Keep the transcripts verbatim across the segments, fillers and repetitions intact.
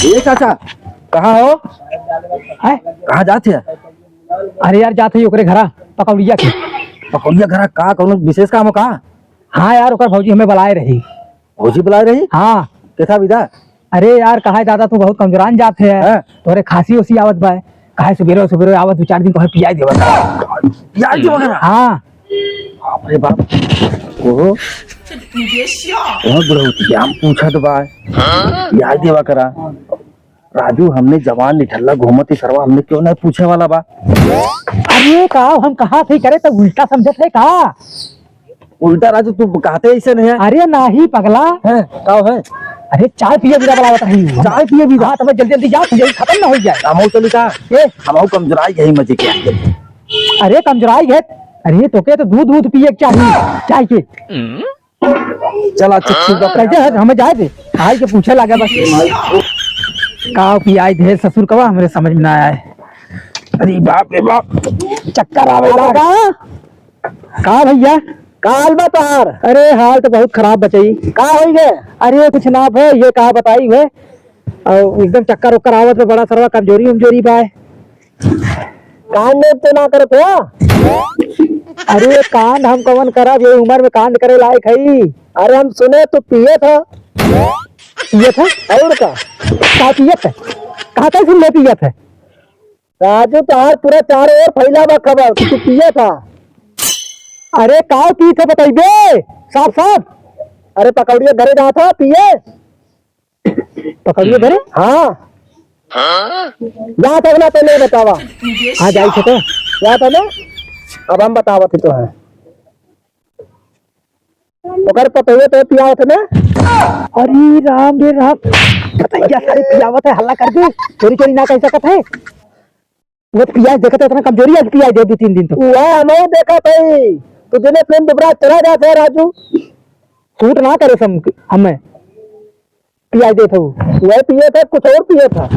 ए चाचा, कहाँ हो? हैं? कहाँ जात है? अरे यार, जात है ओकरे घरा, पकौड़िया के। पकौड़िया घरा का, कौनो विशेष काम हो का? हाँ यार, ओकर भौजी हमें बुलाए रही। भौजी बुलाए रही? हाँ। कैसा विदा? अरे यार, कहा है दादा, तू बहुत कमजोरान जात है। हाँ। तोरे खांसी ओसी आवत बा। कहा है सुबेरे सुबेरे आवत, दो चार दिन तोहे पियाई देवा करा। पियाई देवा करा? हाँ। बाप रे बाप। ओहो। ओहो बुढ़ौतिया हम पूछत बा। पियाई देवा करा। राजू, हमने जवान निठल्ला घूमत ही सरवा, हमने क्यों नहीं पूछे वाला बा? अरे का हम कहा थे करे तो उल्टा समझत है का? उल्टा राजू, तू कहते ऐसे नहीं है। अरे नाही पगला। हैं, का है? अरे चाय पिए बिना बुलावत रही हूँ। चाय पिए बिना? हाँ, तो मैं जल्दी जल्दी जा, जल्दी खत्म ना हो जाए। हम चली का? ए? हम कमजोराई यही मजे के आगे। अरे कमजोराई है। अरे तो के तो दूध दूध पिए के चाहिए, चाय के। चला अच्छा ठीक बा। कैसे है? हमें जाए दे। आई के पूछे लगा बस। का पियाई दे ससुर कवा, हमरे समझ में ना आए। अरे बाप रे बाप, चक्कर आवे लगा। का भैया? का हाल बा तोहार? अरे हाल तो बहुत खराब बचई। का होई गे? अरे कुछ ना भे, ये का बताई भे, और एकदम चक्कर ओक्कर आवत बा, बड़ा सरवा कमजोरी उमजोरी बा। कांड तो ना करत हो? अरे कांड हम कवन करब, ये उम्र में कांड करे लायक है? अरे हम सुने तू पिए था। पिए था? और का? का पिए था? कहाँ तक सुन ले पिए था? राजू, तोहार पूरा चारों ओर फैला बा खबर कि तू पिए था। अरे, का पी थे बतइबे? साफ, साफ। अरे, पकौड़िया घरे जात ह पिए। पकौड़िया घरे? हाँ। जात ह ना, पहले बतावा। हाँ, जाई थे तो। जात ह ना? अब हम बतावत ही तो है। ओकर पतोहिया तो पियावत है ना? अरे राम रे राम, पतोहिया सारे पियावत है, हल्ला कर दे, चोरी चोरी ना कह सकत है। वो पियाई देखत है, इतना कमजोरी आज पियाई दे दी तीन दिन तो। वह हमहू देखत है, तू दिने फिल्म दुबरा चला जात है राजू। सूट ना करे सम-, हमें। पियाई देत हऊ। वह पिए था, कुछ और पिए था।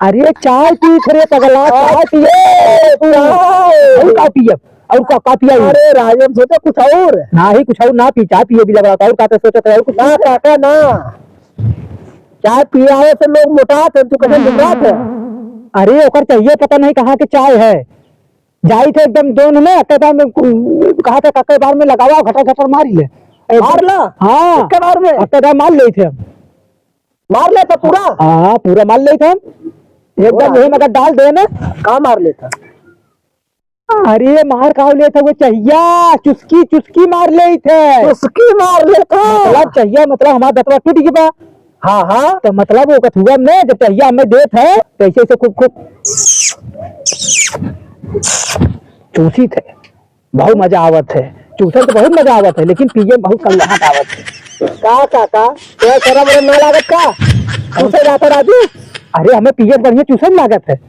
अरे चाय पी थे रे पगला, चाय पिए। चाय। और का पिए? और का, का पिए? अरे राजू, हम सोचे कुछ और। ना ही कुछ और ना पी, चाय पिए भी लग रहा था। और का तो सोचत है, और कुछ ना काका ना। चाय पियावे से लोग मोटात है, तू कहे मोटात है। अरे ओकर चाहिए पता नहीं कहाँ के चाय है। जाई थे एकदम जोन में, अक्के बार में कु-, कहा था, "अक्के बार में लगावा, घटर घटर मारी ले।" ए, मार ला? हाँ। अक्के बार में? अक्के बार मार ले थे हम। मार ले था पूरा? हाँ, पूरा मार ले थे हम। एकदम पूरा? वही में अगर डाल दे ना। का मार ले था? अरे मार का ले था वो चहिया, चुस्की, चुस्की मार ले थे। चुस्की मार ले था? मतलब चहिया, मतलब हमारा दतवा टूट गया बा। हाँ, हाँ। तो मतलब वो कथुआ में जब टहिया हमें देत है, तो ऐसे, ऐसे खूब, खूब चूसी थे। बहुत मजा आवत है। चूसे तो बहुत मजा आवत है, लेकिन पिए में बहुत कलवाहट आवत है। का, का, का? तो शर्म वरम ना लागत का? चूसे जाता राजू? अरे, हमें पिए बढ़िया चूसे में लागत है।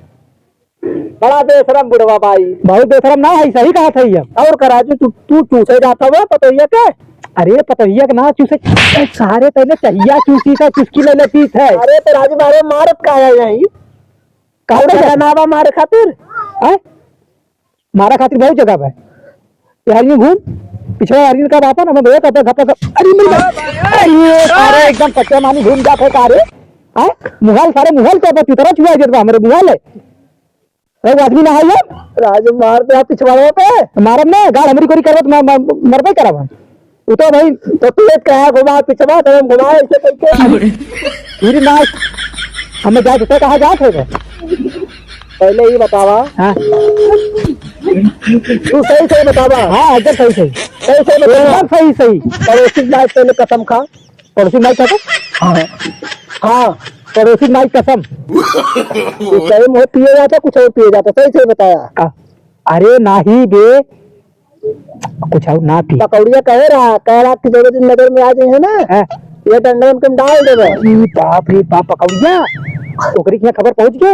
बड़ा बेशरम बुढ़वा बाई। बहुत बेशरम ना है, सही कहा था ये। और का राजू, तू, तू चूसे जाता हुआ पतोहिया के? अरे पतोहिया के ना चूसे, ए, सारे तैने चहिया चूसी था, चुस्की ले लेती थे। अरे तो राजू मारे मारत का है यही? कहाँ और पे जगह जाते? ना बा मारे खातिर? हैं? मारा खातिर बहुत जगह बा। यार यूं घूम, पिछड़ा यार इनका बापा ना, मैं भैया कहता घपा घप। अरे मेरी बात। अरे सारे एकदम कच्चा मानी घूम जाते सारे। हैं? मुहाल सारे मुहाल तो अब चुतरा चुआ देत बा, हमरे मुहाल है। अरे, वो आदमी ना है ये? राजू मार दे आप पिछवाड़वा पे। मारब ना, गाड़ हमरी कोरी करब त म-, म-, मरबे करब हम। वो तो भाई, तो तू एक कहा घुमा, पिछवा, तो हम घुमाए ऐसे करके। फिर ना, हमें जाए तो कहाँ जात है बे? पहले ही बतावा। हाँ। तू सही सही बतावा। हाँ, एकदम सही सही। सही सही बतावा। एकदम सही सही। पड़ोसी के माई पहले कसम खा। पड़ोसी माई कसम? हाँ। हाँ, पड़ोसी माई कसम। ये सही में पिए जाता, कुछ और पिए जाता, सही सही बताया। का? अरे नाही बे, कुछ और ना पी। पकौड़िया कहे रहा, कह रहा कि जगह दिन नजर में आ जाए है ना, हाँ। ये डंडवन के डाल देवे। अरे बाप रे बाप, पकौड़िया? ओकरी के यहाँ खबर पहुँच गए?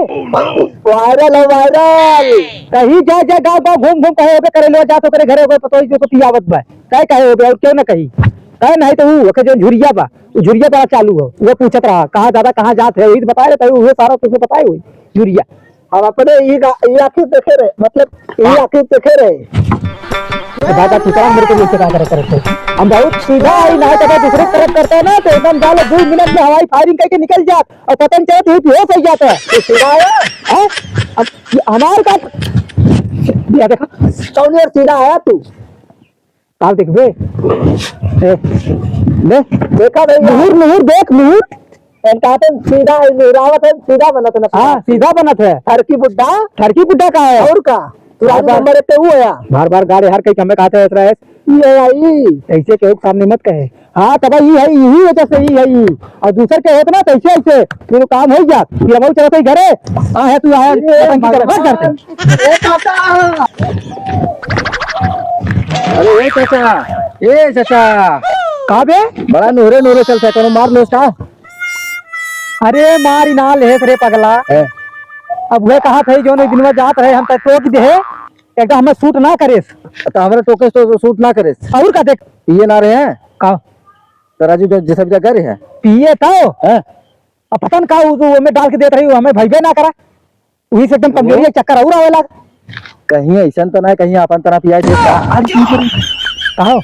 वायरल हो, वायरल। कहीं जा, जा, गाँव, गाँव घूम, घूम कहे, "ओबे करे लो, जा तो करे घरे, ओकर पतोही जो तो पियावत बा।" काहे कहे होबे और क्यों ना कही? काहे नहीं तो ऊ, ओके जो झुरिया बा, ऊ झुरिया बड़ा चालू हो। वो पूछत रहा, "कहाँ दादा, कहाँ जात है?" वही तो बताए रहता है, वो सारा तुझे बताए हुई झुरिया। हम अपने ई गा-, ई आँखी देखे रहे, मतलब, ई आँखी देखे रहे। तो दादा, तू क्या मेरे को ऐसे कहा करे, करे, करे? हम बहुत सीधा आई ना, तो अगर दूसरे तरफ करता है ना, तो एकदम जाले दो मिनट में हवाई firing करके निकल जात और पता नहीं चलत, तू बेहोश हो जाता है। तो सीधा आया? हैं? अब ये हमारे का, ये देखा, कौन यार सीधा आया तू? का देखबे? ए, ले। देखा भैया। मुहुर, मुहुर देख, मुहुर। एन का तो सीधा है, मुहुरावत है, सीधा बनत है ना। हाँ, सीधा बनत है। ठरकी बुड्ढा? ठरकी बुड्ढा का है? और का? तू राजू बार-बार नंबर एक पे हूँ या? बार-बार गाड़ी हर कहीं हमें कहते रहत रहे। ई है, ई। ऐसे केहू के सामने मत कहे। हाँ, तब ई है, यही वजह से ई है, ई। और दूसर के होत ना, तो ऐसे, ऐसे, फिर काम हो जात। फिर हम चलत है घरे। हाँ, है, तू आया, अरे पतंग की तरफ, बस करते। भगवान। ए चाचा। अरे, ए चाचा, ए चाचा। का बे? बड़ा नोहरे नोहरे चलत है, कोनो मार लेस का? अरे, मारी ना लेस रे पगला। हैं? अब वह कहा थे, जो नहीं दिनवा जात रहे, हम तो टोक दे, एकदम हमें सूट ना करेस। तो हमरा टोके तो सूट ना करेस। और का देख? पिए ना रहे हैं? का? तो राजू जो जैसा भी गए रहे हैं। पिए तो? हैं? अब पता न का उ, उ, हमें डाल के देत रही, हमें भइबे ना करा। वही से एकदम कमजोरी एक चक्कर और आवे लाग। कहीं ऐसन तो ना, कहीं अपन तना पिया दे का? आज की करी? कहो।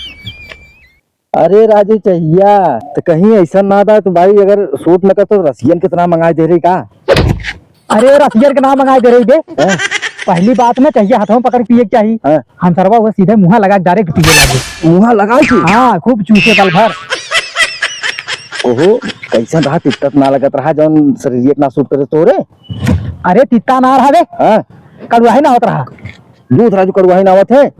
अरे राजू चहिया, तो कहीं ऐसा ना था तो भाई, अगर सूट न कर तो रसियन कितना मंगाए दे रही का? अरे रसियन के ना मंगाए दे रही बे। हैं? पहली बात में चहिया हाथों में पकड़ पिए के चाहिए। हैं? हम सरवा वो सीधे मुँहा लगा के direct पिए लागे। मुँहा लगा के? हाँ, खूब चूसे पल भर। ओहो, कैसन रहा, तित्तत ना लगत रहा, जौन शरीर इतना सूट करे तोरे? अरे, तित्ता ना रहा बे। हाँ। कड़ुआही ना होत रहा। दूध राजू कड़ुआही ना आवत है।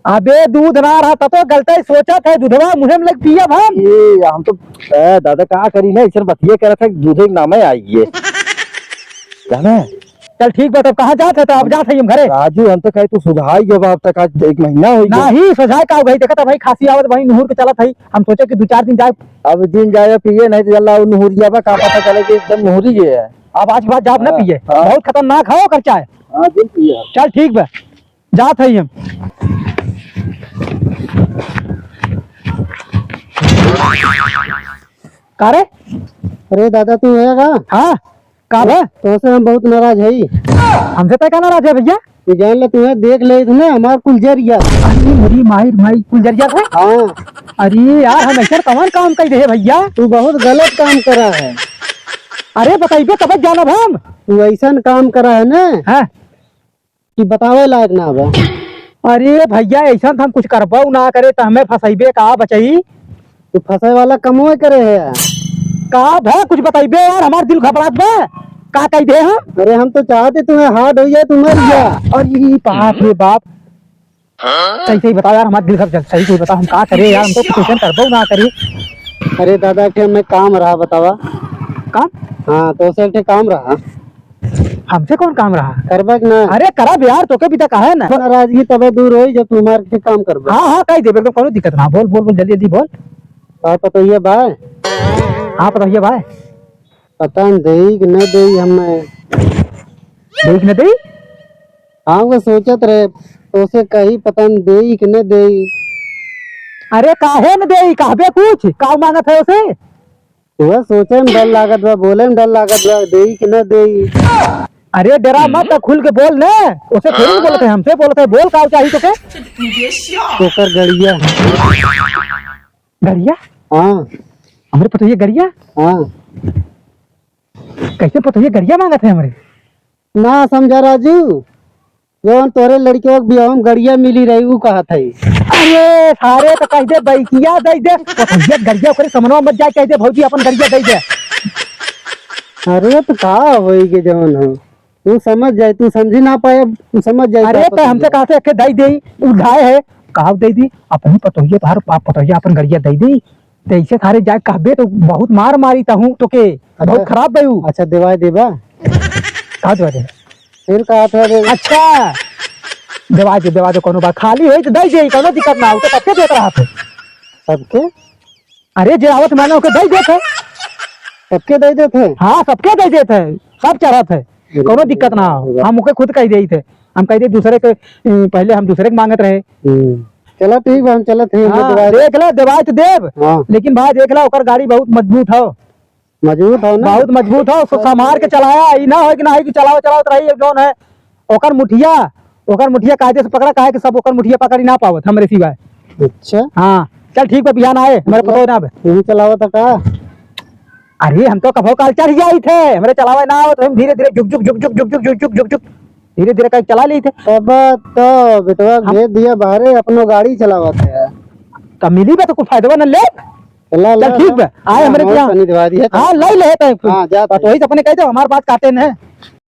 अबे, दूध ना रहा, त तो गलते सोचत है, दूधवा मुँहे में लग पियब हम। ए, हम तो, ए, दादा, का करी ना, इसे बतिये करत है, दूधे के नामे आई ये। जाने? चल ठीक बा, तब कहाँ जात है? तो अब जात है हम घरे। राजू, हम तो कहे तू सुझाई गयो बा, अब तक आज एक महीना हो गया। नाही, सुझाई का हो गई, देखा था भाई, खांसी आवत भाई, नुहुर के चलत है, हम सोचे कि दो चार दिन जाए। अब दिन जाए पिए, नहीं तो जल्ला नुहुरिया बा, का पता चले कि एकदम नुहुरी गए है। अब आज के बाद जाब ना हाँ, पिए, हाँ। बहुत खतरनाक है ओकर चाय। हाँ, दिन पिए। चल ठीक बा, जात है हम। का रे? अरे दादा, तू है का? हाँ। का बा? तोसे हम बहुत नाराज हई। हमसे तै का नाराज है भैया? ये जान ले, तुम्हें देख ले इतने हमार कुल जरिया। अरे मेरी माई, माई कुल जरिया है? हाँ। अरे यार, हम ऐसा कौन काम कर दे भैया? तू बहुत गलत काम करा है। अरे बताइबे तब जानब हम। तू ऐसा काम करा है ना हाँ। कि बतावे लायक ना बा। अरे भैया, ऐसा हम कुछ करबो ना करे त हमें फंसैबे का बचई? तू फंसे वाला कमवे करे है। का भा कुछ बताइबे यार, हमार दिल घबरात बा। का कह दे हम? अरे हम तो चाहते तुम्हें हार्ड हो जाए, तू मर जा। अरे बाप रे बाप। सही सही बताओ यार, हमार दिल घबरा, सही सही बताओ, हम का करे यार, हम तो कुछ ऐसा करबो ना करे। अरे दादा, के मैं काम रहा बतावा। काम? हाँ, तो से के काम रहा। हमसे कौन काम रहा? करबा कि ना? अरे करब यार, तोके भी तो कहे ना। नाराजगी तबे दूर होई जब तू हमार के काम करबा। हाँ, हाँ, कह देबे, एकदम कोनो दिक्कत ना। बोल, बोल, बोल, जल्दी, जल्दी बोल। का पतोहिया बा? हाँ, पतोहिया बा। पता न देई कि न देई हमें। देई कि न देई? हाँ, वो सोचत रहे, तोसे कही पता न देई कि न देई। अरे काहे न देई, कहबे कुछ, का मांगत है उसे? वह सोचे में डर लागत बा, बोले में डर लागत बा, देई कि न देई। अरे डरा मत, खुल के बोल न, उसे थोड़ी बोलत है, हमसे बोलत है, बोल का चाही तोके? ओकर गड़िया। गड़िया? हाँ। हमरे पतोहिया गड़िया? हाँ। कैसे पतोहिया गड़िया मांगत है हमरे? ना समझा राजू, जौन तोरे लड़के के बियाह में गड़िया मिली रही, ऊ कहत है। अरे सारे तो कह दे बइकिया दे दे, पतोहिया गड़िया ओकरे समनवा मत जाए, कह दे भौजी अपन गड़िया दे दे। अरे तो का होई के जौन हो, तू समझ जाए, तू समझी ना पाए, तू समझ जाए अरे का तो हमसे पतोहिया। कहा से अखे दे दे, उधाए है, कहा दे दी, अपनी पतोहिया तोहार, आप पतोहिया अपन गड़िया दे दी, तो ऐसे थारे जाए कहबे तो बहुत मार मारी तहूँ तोके, अच्छा। बहुत खराब बा उ। अच्छा, देवाय देबा? का देवाय देबा? फिर कहा था रे। अच्छा, देवाय दे, देवाय दे, कोनो बात, खाली होई तो दे दे, कोनो दिक्कत ना हो, तो सबके देत रहा थे। सबके? अरे, जे आवत माने ओके दे देत है। सबके दे देत है? हाँ, सबके दे देत है, सब चढ़त है, अरे, कोनो दिक्कत ना हो। अरे। हम ओके खुद कह देत है, हम कह दे दूसरे के, अ, पहले हम दूसरे के मांगत रहे। हम्म। चला ठीक बा, हम चलत हई, हम हाँ, देवाय देख ला, देवाय तो देब, हाँ। लेकिन भाई देख ला, ओकर गाड़ी बहुत मजबूत हो। मजबूत हो ना? बहुत मजबूत हो, सो संभार के चलाया, ई ना हो कि ना हो कि चलाओ, चलाओ, तो रही एक जौन है, ओकर मुठिया, ओकर मुठिया कायदे से पकड़ा, काहे कि सब ओकर मुठिया पकड़ी ना पावत हमरे सिवाय। अच्छा। हाँ, चल ठीक बा, बिहान आए, हमरे मतलब, पतोह ना आवे। तुम चलावत है का? अरे हम तो कभो काल चढ़ जाई थे, हमरे चलावे ना आवत, हम धीरे धीरे झुक झुक झुक झुक झुक झुक झुक झुक झुक झुक धीरे धीरे कहीं चला ली थे। तब तो बेटवा हम भेज दिया बाहरे, अपनो गाड़ी चलावत है। तब मिली बा तो कुछ फायदा ना ले। चला, चल ला, ठीक ला। बा, आए हाँ, हमरे हमारे यहाँ। पानी दिवा दिया, चल। हाँ, लाई ले तय। हाँ, जा तय। वही तो अपने कह दो, हमार बात काटे न।